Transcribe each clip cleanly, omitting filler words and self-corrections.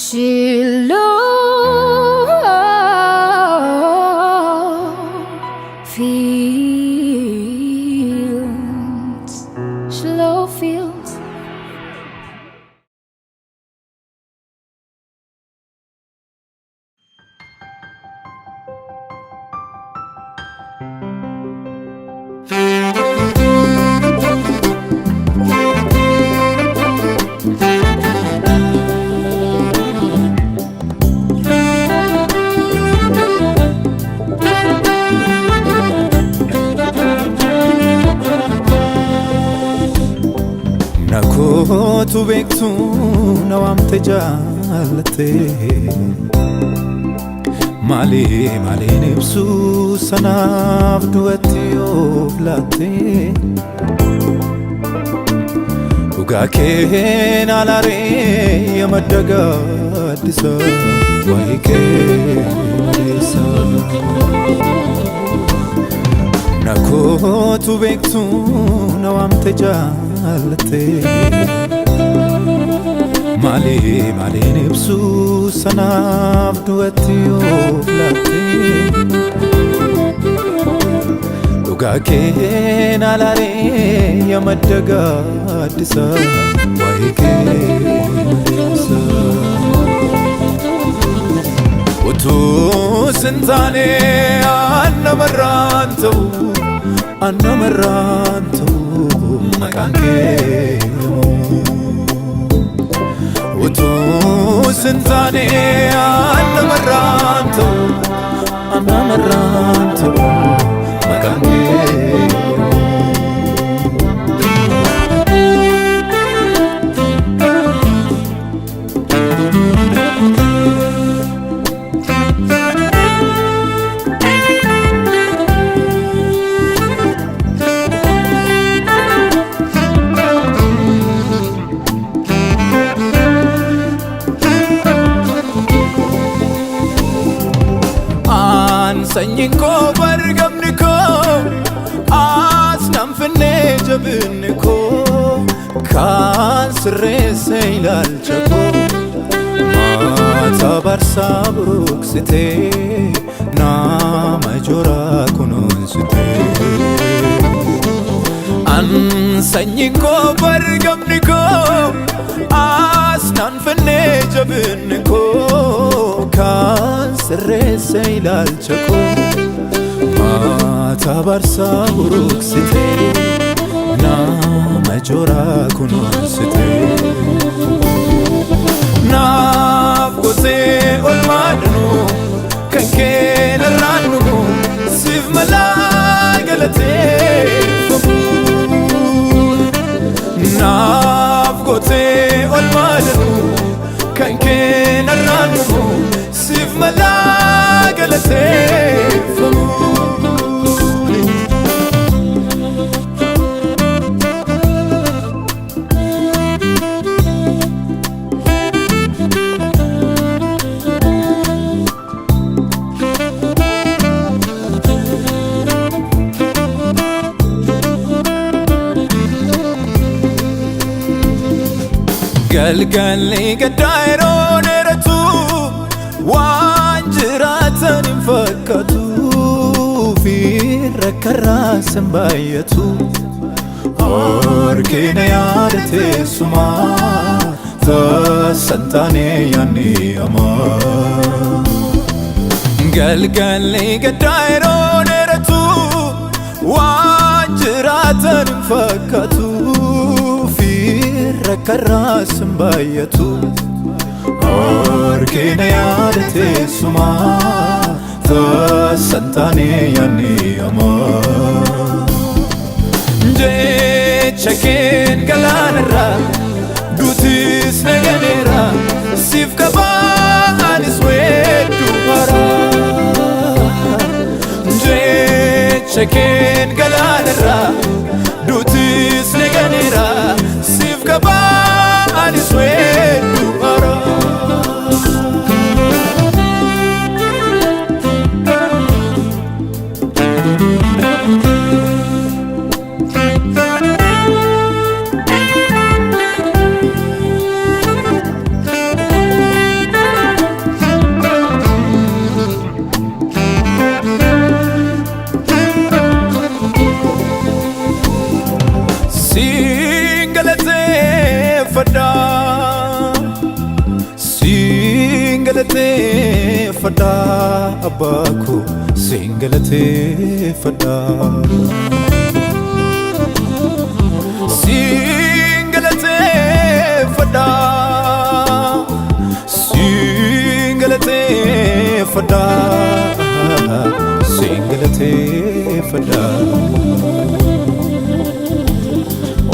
Shiloh Fields. Shiloh Fields. Nakootu beektu na waamte jaallatte, maali maaliin ibsu sanaaf du'atti of laatte? Dhugaa keen alaaree ya madda gaaddisa, waa'ee kee maleessa. Nakootu beektu na waamte jaallatte, maali maaliin ibsu sanaaf du'atti of laatte? Dhugaa keen alaaree ya madda gaaddisa, waa'ee kee maleessa. Utuu sin taane an namarraan ta'u, an namarraan ta'u, maqaan kee himamu. Utuu sin taane an namarraan ta'u, an namarraan ta'u, maqaan kee himamu. An sanyiin koo bargamni koo as nan finnee, jabinni koo kan sirreesse ilaalcha koo, maata barsaa buruqsitee nama joraa kunuunsitee. An sanyiin koo bargamni koo as nan finnee, jabinni koo kan sirreesse ilaalcha koo, maata barsaa buruqsitee nama joraa kunuunsitee. Naaf gootee olmaa danuu kan kee narraan dhumu, siif malaa galateeffamu. Naaf gootee olmaa danuu kan kee narraan dhumu, siif malaa galateeffamu. Galgalli gaddaa yeroo dheeratu waan jiraatan hin fakkaatu, fi rakkarraa sin baay'atu. Harkina yaada teessumaa tasan taane yaanni hamaa. Galgalli gaddaa yeroo dheeratu waan jiraatan hin fakkaatu, fi rakkarraa sin baay'atu. Harkina yaada teessumaa tasan taane yaanni hamaa. Jecha keen galaanarraa duutis naganeera, siif qabaanis weedduu haaraa. Jecha keen galaanarraa duutis naganeera, siif qabaanis weedduu haaraa. galateeffadha abbaa koo, siin galateeffadha. Siin galateeffadha, siin galateeffadha, siin galateeffadha.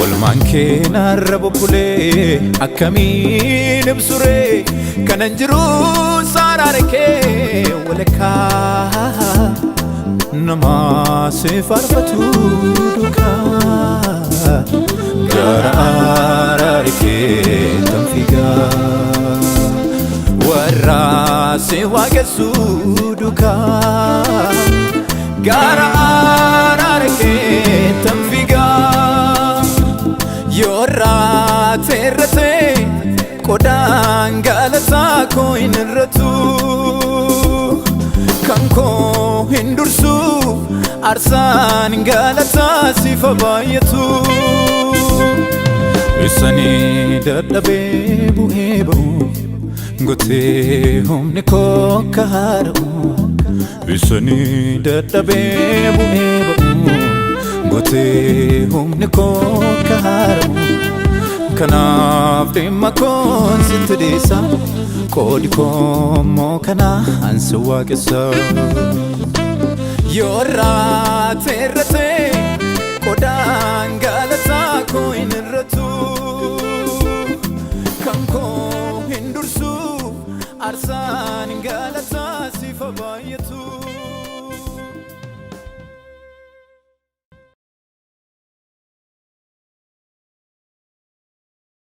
Olmaan kee narra bubbulee akkamiin ibsuree, kanan jiru saaraare kee walakkaa namaa si faarfatu duukaa gara araare kee tan fiigaa, warra si waaqessu duukaa gara araare kee tan fiigaa. Yoorraa teerratee qodaan galataa koo hin irratu, kan koo hin dursu aarsaan galataa sifa baay'atu. Isanii dadhabee bu'ee ba'u gotee humni koo akka haara'u. Isanii dadhabee bu'ee ba'u gotee humni koo akka haara'u. Kanaaf dhimma koon sitti dhiisa, qoodi koo immoo kana ansi waaqessa. Yoorraa teerratee qodaan galataa koo hin irratu, kan koo hin dursu aarsaan galataa sifa baay'atu.